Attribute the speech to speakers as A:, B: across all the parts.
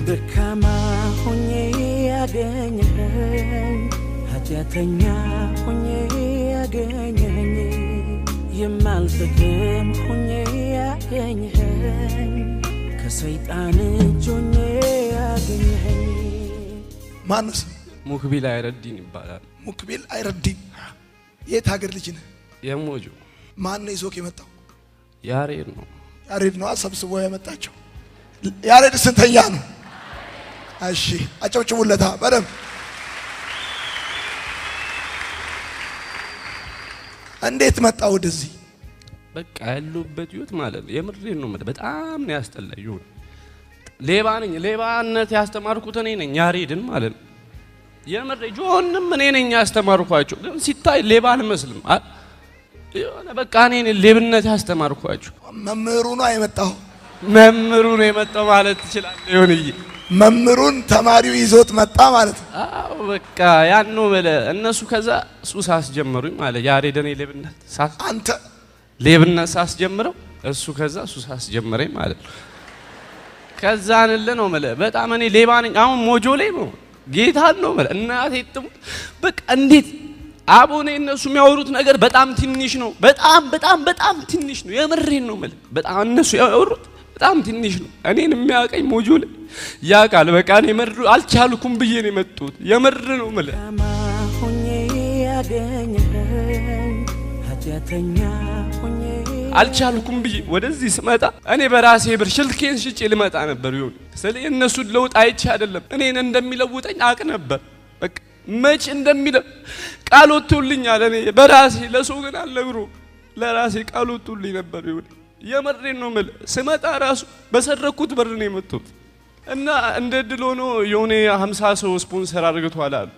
A: ደካማ ሆኜ ያገኘኸኝ፣ ኃጢአተኛ ሆኜ ያገኘኸኝ፣ የማልጠቅም ሆኜ ያገኘኸኝ፣ ከሰይጣን እጅ ሆኜ ያገኘኸኝ።
B: ማነው ስም?
C: ሙክቢል አይረዲን ይባላል።
B: ሙክቢል አይረዲን። የት ሀገር ልጅ ነህ?
C: የሞጆ።
B: ማን ነው ይዞክ የመጣው?
C: ያሬድ ነው።
B: ያሬድ ነው ሰብስቦ ያመጣቸው። ያሬድ ስንተኛ ነው? እሺ አጨብጭቡለታ በደንብ። እንዴት መጣ ወደዚህ?
C: በቃ ያለሁበት ህይወት ማለት ነው። የምሬን ነው የምልህ፣ በጣም ነው ያስጠላኝ። ይሁን ሌባ ነኝ። ሌባነት ያስተማርኩት እኔ ነኝ፣ ያሬድን ማለት ነው። የምሬ ጆንም እኔ ነኝ ያስተማርኳቸው፣ ግን ሲታይ ሌባ አልመስልም። የሆነ በቃ እኔ ነኝ ሌብነት ያስተማርኳቸው።
B: መምህሩ ነው የመጣው።
C: መምህሩ ነው የመጣው ማለት ትችላለህ። ይሁንዬ
B: መምህሩን ተማሪው ይዞት መጣ ማለት ነው።
C: አዎ በቃ ያን ነው የምልህ። እነሱ ከዛ ሱስ አስጀመሩኝ ማለት ያሬድ እኔ ሌብነት
B: አንተ
C: ሌብነት ሳስጀምረው እሱ ከዛ ሱስ አስጀመረኝ ማለት ነው። ከዛን እልህ ነው የምልህ በጣም እኔ ሌባ ነኝ። አሁን ሞጆ ላይ ነው ጌታን ነው የምልህ እናቴ ትሙት። በቃ እንዴት አቦኔ እነሱ የሚያወሩት ነገር በጣም ትንሽ ነው። በጣም በጣም በጣም ትንሽ ነው። የምሬን ነው የምልህ በጣም እነሱ ያወሩት በጣም ትንሽ ነው። እኔን የሚያውቀኝ ሞጆ ላይ ያውቃል። በቃ እኔ መር አልቻልኩም ብዬ ነው የመጡት። የምር ነው የምልህ።
A: ደካማ ሆኜ ያገኘኸኝ፣ ኃጢአተኛ ሆኜ
C: አልቻልኩም ብዬ ወደዚህ ስመጣ እኔ በራሴ ብር ስልኬን ሽጬ ልመጣ ነበር። ይሁን ስለ የእነሱን ለውጥ አይቼ አይደለም እኔን እንደሚለውጠኝ አቅ ነበር። በቃ መች እንደሚለ ቃል ወጥቶልኛል። እኔ በራሴ ለሰው ግን አልነግሮም፣ ለራሴ ቃል ወጥቶልኝ ነበር። ይሁን የምሬን ነው የምልህ። ስመጣ ራሱ በሰረኩት ብር ነው የመጡት እና እንደ እድል ሆኖ የሆነ 50 ሰው ስፖንሰር አድርግቷል አሉ።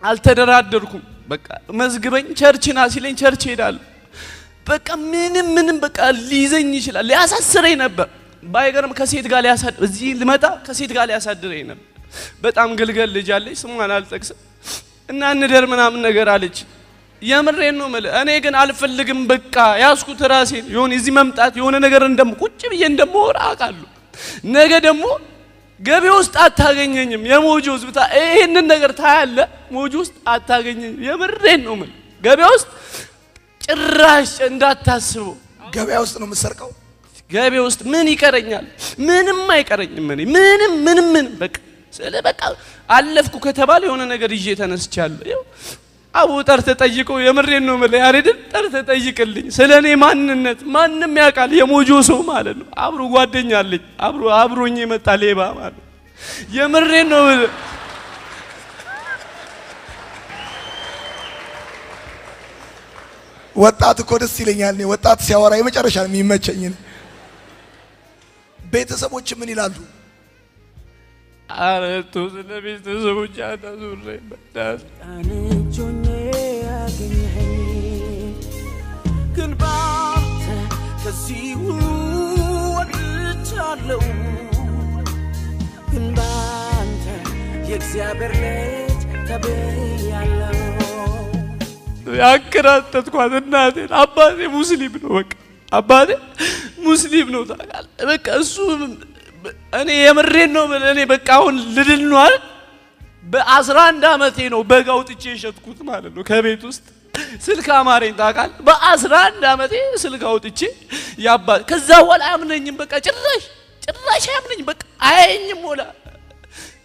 C: አልተደራደርኩም። በቃ መዝግበኝ church ና ሲለኝ church ሄዳለሁ። በቃ ምንም ምንም በቃ ሊይዘኝ ይችላል፣ ሊያሳስረኝ ነበር። ባይገርም ከሴት ጋር ሊያሳድር እዚህ ልመጣ ከሴት ጋር ሊያሳድረኝ ነበር። በጣም ግልገል ልጅ አለች፣ ስሟን አልጠቅስም። እና እንደር ምናምን ነገር አለች። የምሬን ነው የምልህ። እኔ ግን አልፈልግም። በቃ ያዝኩት ራሴን። የሆነ እዚህ መምጣት የሆነ ነገር እንደም ቁጭ ብዬ እንደምወራ አውቃለሁ። ነገ ደግሞ ገበያ ውስጥ አታገኘኝም። የሞጆ ህዝብ ይሄንን ነገር ታያለ። ሞጆ ውስጥ አታገኘኝም። የምሬን ነው የምልህ። ገበያ ውስጥ ጭራሽ እንዳታስበው።
B: ገበያ ውስጥ ነው የምትሰርቀው?
C: ገበያ ውስጥ ምን ይቀረኛል? ምንም አይቀረኝም። እኔ ምንም ምንም ምንም በቃ ስለ በቃ አለፍኩ ከተባለ የሆነ ነገር ይዤ ተነስቻለሁ። ይኸው አቡ ጠርተህ ጠይቀው። የምሬን ነው የምልህ። ያሬድን ጠርተህ ጠይቅልኝ ስለ እኔ ማንነት ማንም ያውቃል። የሞጆ ሰው ማለት ነው። አብሮ ጓደኛ አለኝ። አብሮኝ የመጣ ሌባ ማለት ነው። የምሬን ነው የምልህ።
B: ወጣት እኮ ደስ ይለኛል። እኔ ወጣት ሲያወራ የመጨረሻ ነው የሚመቸኝ። ቤተሰቦች ምን ይላሉ?
C: ኧረ ተው ስለ ቤተሰቦች አታዙረኝ በእናትህ።
A: ሰይጣን እጅ ሆኜ ያገኘኸኝ፣ ግን ባንተ ከዚህ ሁሉ ወጥቻለሁ። ግን ባንተ የእግዚአብሔር ልጅ ተብያለሁ።
C: ያንከራተትኳት እናቴን። አባቴ ሙስሊም ነው። በቃ አባቴ ሙስሊም ነው ታውቃለህ። በቃ እሱ እኔ የምሬን ነው የምልህ። እኔ በቃ አሁን ልድል ነው አይደል? በ11 ዓመቴ ነው በግ አውጥቼ የሸጥኩት ማለት ነው ከቤት ውስጥ ስልክ አማረኝ ታውቃለህ። በ11 ዓመቴ ስልክ አውጥቼ ያባ ከዛ በኋላ አያምነኝም። በቃ ጭራሽ ጭራሽ አያምነኝም። በቃ አያየኝም። ወላ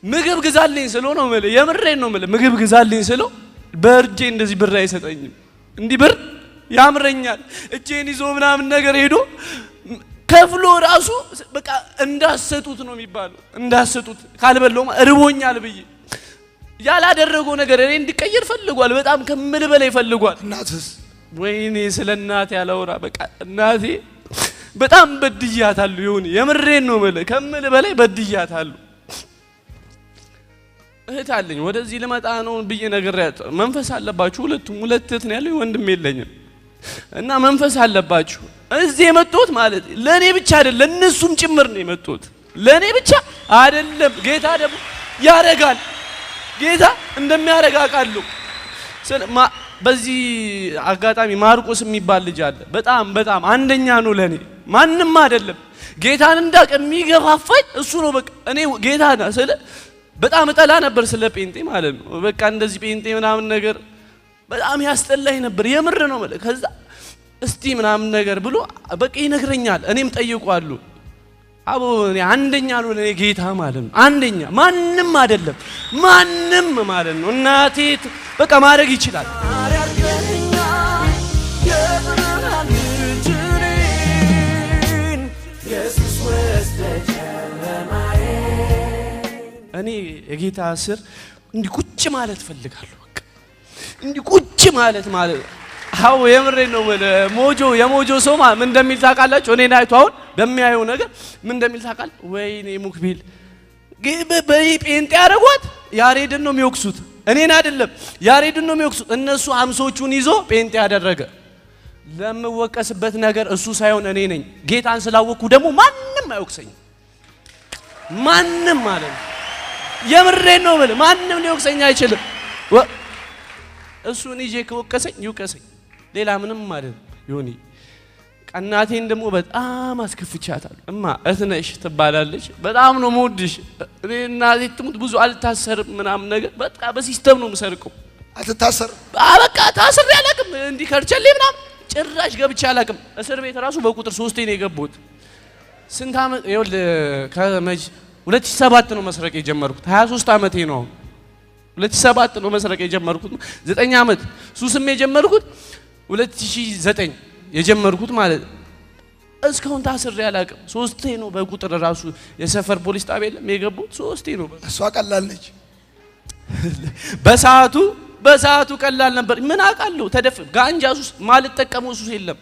C: ምግብ ግዛልኝ ስለው ነው የምልህ። የምሬን ነው የምልህ። ምግብ ግዛልኝ ስለው በእርጄ እንደዚህ ብር አይሰጠኝም። እንዲህ ብር ያምረኛል። እጄን ይዞ ምናምን ነገር ሄዶ ከፍሎ ራሱ በቃ እንዳሰጡት ነው የሚባለው። እንዳሰጡት ካልበላሁማ እርቦኛል ብዬ ያላደረገው ነገር እኔ እንዲቀየር ፈልጓል። በጣም ከምል በላይ ፈልጓል።
B: እናትስ?
C: ወይኔ ስለ እናቴ አላወራ። በቃ እናቴ በጣም በድያታለሁ። ይሁን የምሬን ነው የምልህ፣ ከምል በላይ በድያታለሁ። እህት አለኝ። ወደዚህ ልመጣ ነው ብዬ ነግሬያት፣ መንፈስ አለባችሁ ሁለቱም፣ ሁለት እህት ነው ያለው፣ ወንድም የለኝም እና መንፈስ አለባችሁ። እዚህ የመጡት ማለት ለኔ ብቻ አይደለም ለእነሱም ጭምር ነው የመጡት። ለኔ ብቻ አይደለም። ጌታ ደግሞ ያረጋል። ጌታ እንደሚያረጋ አውቃለሁ። በዚህ አጋጣሚ ማርቆስ የሚባል ልጅ አለ። በጣም በጣም አንደኛ ነው ለኔ። ማንም አይደለም። ጌታን እንዳውቅ የሚገፋፋኝ እሱ ነው። በቃ እኔ ጌታ ስለ በጣም እጠላ ነበር፣ ስለ ጴንጤ ማለት ነው። በቃ እንደዚህ ጴንጤ ምናምን ነገር በጣም ያስጠላኝ ነበር። የምር ነው ማለት። ከዛ እስቲ ምናምን ነገር ብሎ በቃ ይነግረኛል። እኔም ጠይቋለሁ። አቦ እኔ አንደኛ ነው ለኔ ጌታ ማለት ነው። አንደኛ ማንም አይደለም፣ ማንም ማለት ነው። እናቴ በቃ ማድረግ ይችላል።
A: የብርሃን ልጅ እኔን ኢየሱስ ወስደ ጨለማዬን።
C: እኔ የጌታ ስር እንዲህ ቁጭ ማለት ፈልጋለሁ። በቃ እንዲህ ቁጭ ማለት ማለት አዎ የምሬን ነው የምልህ። ሞጆ የሞጆ ሰው ምን እንደሚል ታውቃላችሁ? እኔን አይቶ አሁን በሚያየው ነገር ምን እንደሚል ታውቃለህ? ወይኔ ሙክቢል በይ ጴንጤ ያደረጓት ያሬድን ነው የሚወቅሱት፣ እኔን አይደለም። ያሬድን ነው የሚወቅሱት። እነሱ አምሶቹን ይዞ ጴንጤ ያደረገ ለምወቀስበት ነገር እሱ ሳይሆን እኔ ነኝ። ጌታን ስላወቅኩ ደግሞ ማንም አይወቅሰኝም። ማንም ማለት ነው። የምሬን ነው የምልህ። ማንም ሊወቅሰኝ አይችልም። እሱን ይዤ ከወቀሰኝ ይውቀሰኝ፣ ሌላ ምንም ማለት ነው። ይሁን እናቴን ደግሞ በጣም አስከፍቻታለሁ። እማ እትነሽ ትባላለች። በጣም ነው የምወድሽ። እኔ እናቴ ትሙት ብዙ አልታሰርም ምናምን ነገር በቃ በ system ነው የምሰርቀው።
B: አትታሰርም?
C: በቃ ታስሬ አላውቅም። እንዲህ ከርቸሌ ምናምን ጭራሽ ገብቼ አላውቅም። እስር ቤት ራሱ በቁጥር 3 ነው የገቡት። ስንት ዓመት ይኸውልህ፣ ከመቼ 2007 ነው መስረቅ የጀመርኩት። 23 ዓመቴ ነው አሁን። 2007 ነው መስረቅ የጀመርኩት። 9 ዓመት ሱስም የጀመርኩት 2009 የጀመርኩት ማለት እስካሁን ታስሬ አላውቅም። 3 ነው በቁጥር ራሱ የሰፈር ፖሊስ ጣቢያ የለም የገቡት 3 ነው።
B: እሷ ቀላል ነች።
C: በሰዓቱ ቀላል ነበር። ምን አውቃለሁ ተደፍ ጋንጃ ሱስ ማልጠቀመው ሱስ የለም።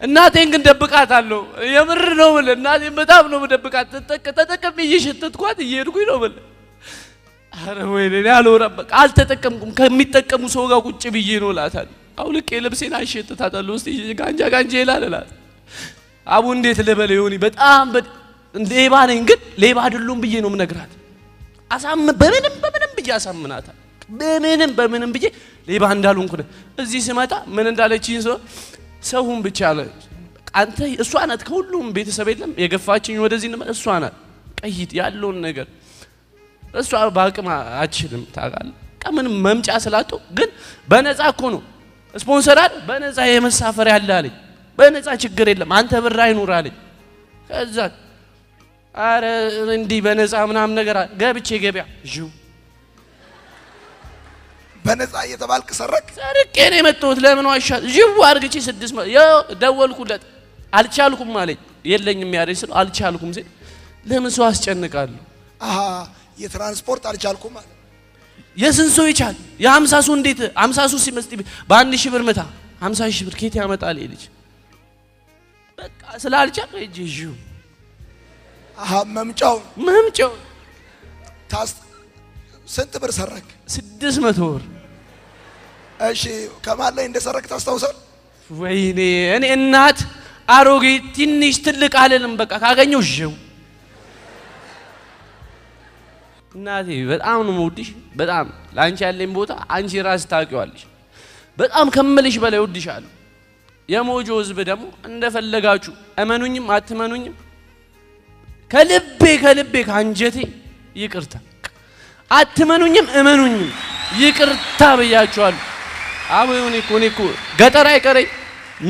C: እናቴን ግን ደብቃታለሁ። የምር ነው የምልህ። እናቴን በጣም ነው የምደብቃት። ተጠቅሜ እየሸተትኳት እየሄድኩኝ ነው የምልህ። ኧረ ወይኔ እኔ አልወራም። በቃ አልተጠቀምኩም። ከሚጠቀሙ ሰው ጋር ቁጭ ብዬ ነው እላታለሁ። አውልቄ ልብሴን አሸትታታለሁ። እስቲ ጋንጃ ጋንጃ ይላል እላለሁ። አቡ እንዴት ልበል ይሁን በጣም ሌባ ነኝ ግን ሌባ አይደለሁም ብዬ ነው የምነግራት። በምንም በምንም ብዬ አሳምናታለሁ። በምንም በምንም ብዬ ሌባ እንዳልሆንኩ ነው። እዚህ ስመጣ ምን እንዳለችኝ ሰውን ብቻ አለ አንተ እሷ ናት። ከሁሉም ቤተሰብ የለም የገፋችኝ ወደዚህ እንመጣ እሷ ናት። ቀይት ያለውን ነገር እሷ በአቅም አትችልም ታውቃለህ። በቃ ምንም መምጫ ስላጡ ግን በነፃ እኮ ነው ስፖንሰር አይደል በነፃ የመሳፈር ያለ አለኝ። በነፃ ችግር የለም አንተ ብር አይኑር አለኝ። ከዛ አረ እንዲህ በነፃ ምናምን ነገር ገብቼ ገበያ ዥው
B: በነፃ እየተባልክ ሰረቅ
C: ሰርቄ ነው የመጣሁት። ለምን ዋሻ ዥው አርግቼ 600 ያው ደወልኩለት። አልቻልኩም አለኝ። የለኝም ያለኝ ስለው አልቻልኩም ሲል ለምን ሰው አስጨንቃለሁ?
B: አሃ የትራንስፖርት አልቻልኩም አለ።
C: የስንት ሰው ይቻል? የ50 ሰው እንዴት 50 ሰው ሲመስጥ በአንድ ሺህ ብር ምታ 50 ሺህ ብር ከየት ያመጣል ይሄ ልጅ? በቃ ስላልቻልኩ ሂጅ ዥው
B: አሃ መምጫው
C: መምጫው
B: ታስ ስንት ብር ሰረክ?
C: 600 ብር።
B: እሺ ከማን ላይ እንደሰረክ ታስታውሳለህ?
C: ወይኔ እኔ እናት አሮጌ ትንሽ ትልቅ አልልም። በቃ ካገኘው ዥው። እናቴ በጣም ነው የምወድሽ። በጣም ላንቺ ያለኝ ቦታ አንቺ ራስሽ ታውቂዋለሽ። በጣም ከምልሽ በላይ እወድሻለሁ። የሞጆ ህዝብ ደግሞ እንደፈለጋችሁ እመኑኝም አትመኑኝም ከልቤ ከልቤ ከአንጀቴ ይቅርታ። አትመኑኝም እመኑኝም ይቅርታ ብያችኋለሁ። አቡ እኔ እኮ ገጠር አይቀረኝ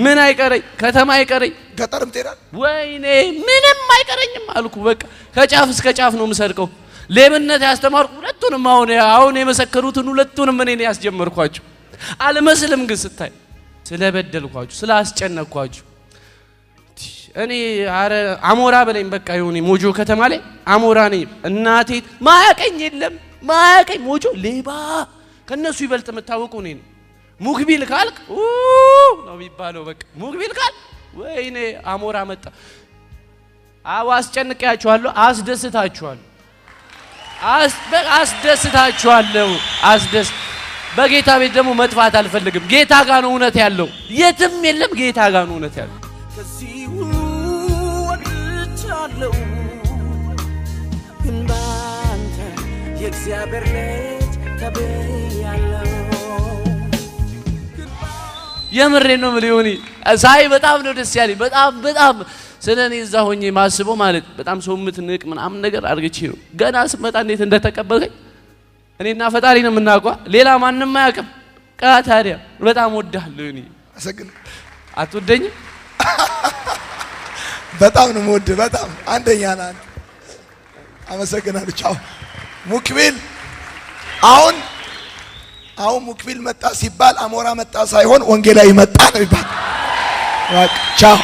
C: ምን አይቀረኝ ከተማ አይቀረኝ
B: ገጠርም ትሄዳለህ?
C: ወይኔ ምንም አይቀረኝም አልኩ። በቃ ከጫፍ እስከ ጫፍ ነው የምሰርቀው። ሌብነት ያስተማርኩ ሁለቱንም አሁን የመሰከሩትን ሁለቱንም እኔ ነኝ ያስጀመርኳቸው። አልመስልም ግን ስታይ ስለበደልኳችሁ ስላስጨነቅኳችሁ እኔ አረ አሞራ በለኝ በቃ ይሁን ሞጆ ከተማ ላይ አሞራ ነኝ። እናቴ ማያቀኝ የለም ማያቀኝ ሞጆ ሌባ ከነሱ ይበልጥ የምታወቀው እኔ ነኝ። ሙክቢል ካልክ ኡ ነው የሚባለው። በቃ ሙክቢል ካልክ ወይኔ አሞራ መጣ። አዎ አስጨንቄያችኋለሁ፣ አስደስታችኋለሁ፣ አስደስታችኋለሁ። በጌታ ቤት ደግሞ መጥፋት አልፈልግም። ጌታ ጋር ነው እውነት ያለው፣ የትም የለም። ጌታ ጋር ነው እውነት ያለው።
A: ከዚህ ሁሉ ወጥቻለሁ፣ ግን ባንተ የእግዚአብሔር ልጅ ተብያለሁ።
C: የምሬን ነው የምልህ ዮኒ፣ ሳይ በጣም ነው ደስ ያለኝ። በጣም በጣም ስለ እኔ እዛ ሆኜ ማስበው ማለት በጣም ሰው የምትንቅ ምናምን ነገር አድርግቼ ነው። ገና ስመጣ እንዴት እንደተቀበልከኝ እኔና ፈጣሪ ነው የምናውቀው፣ ሌላ ማንም አያውቅም። ቃ ታዲያ በጣም ወድሃለሁ። እኔ
B: አመሰግናለሁ።
C: አትወደኝም?
B: በጣም ነው የምወድህ። በጣም አንደኛ ነህ አንተ። አመሰግናለሁ። ቻው ሙክቢል። አሁን አሁን ሙክቢል መጣ ሲባል አሞራ መጣ ሳይሆን ወንጌላዊ መጣ ነው ይባል። በቃ ቻው።